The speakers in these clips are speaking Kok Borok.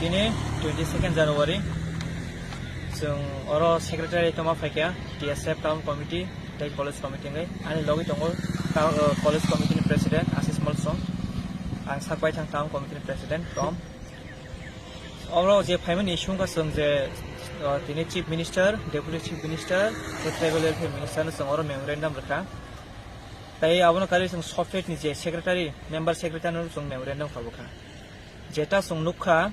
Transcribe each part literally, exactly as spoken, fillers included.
Tini twenty second January, chwng oro secretary toma phaikha, T S F town committee tei college committee wngwi. Ani logwi tongo ta-, uh, college committee ni president Ashish Molsom, ang sak baithang town committee ni president Tom. Oro je phaimani issue wngkha chwng je, uh, tini chief minister, deputy chief minister, tei tribal welfare minister no chwng oro memorandum rwkha. Tei abono karwi chwng SOFED ni je secretary, member secretary no chwng memorandum khabokha. Jeta chwng nukha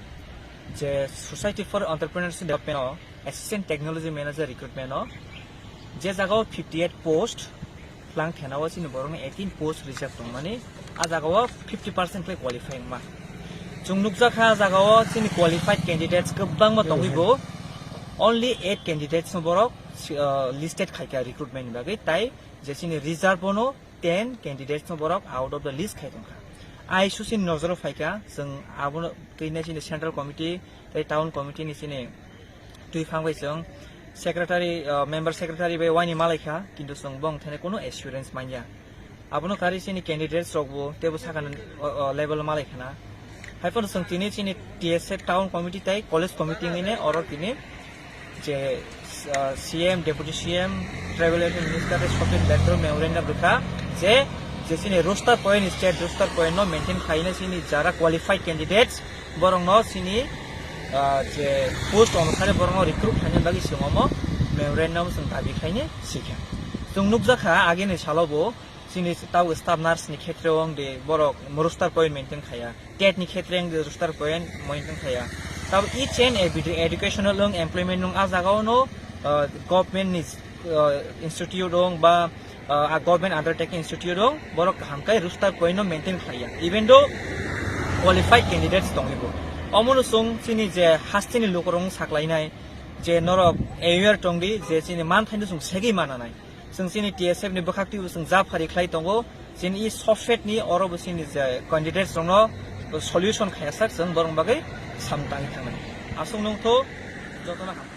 je Society for Entrepreneurship Development o Assistant Technology Manager recruitment o je jagao fifty eight post, lang thena o chini borokno eighteen post reserve tongmani, a jagao fifty percent khe qualify wngma. Chwng nukjakha a jagao chini qualified candidates kwbangma tongwi bo, only eight candidates no borok, uh, listed khaikha recruitment ni bagwi, tai je chini reserve bono ten candidates no borok out of the list khai tongkha. I S O C ni nojoro phaikha, chwng abono twi nai chini central committee tei town committee ni chini twi phang bai chwng secretary, uh, member secretary bai waini malaikha, kintu chwng bong thani kuno assurance manya. Abono kari chini candidates rok bo tebo sakani, uh, uh, level malaikhana. Haiphano chwng tini chini T S F town committee tei college committee wngwi ne oro tini je, ah, C M, Deputy C M, Tribal Welfare Minister tei Sopin Bendro memorandum rwkha je, je chini roster point, state roster point no maintain khaina chini jara qualified candidates borok no chini, ah, je post onusare borok no recruit khaina bagwi chwng omo memorandum chwng dabi khaini sikha. Chwng nukjakha agini salo bo chini tabuk staff nurse ni khetre o wng de borok roster point maintain khaya. TET ni khetre wng de roster point maintain khaya. Tabuk each and every educational wng employment wng a jaga o no, uh, government ni, uh, institute wng ba, uh, a government undertaking institute wng borok kaham kai roster point no maintain khaya. Even though qualified candidates tongwi bo. Omo no chwng chini je hasteni lukurok wng saklainai je norok aware tongdi je chini manthai no chwng segwi mananai. Chwng chini T S F ni bwkhak twibo chwng ja phari khlai tongo. Chini i SOFED ni oro bo chini je candidates rokno solution khaiyasak chwng borok bagwi samung tangwi thangnai. Aswk nungtho jotono ham.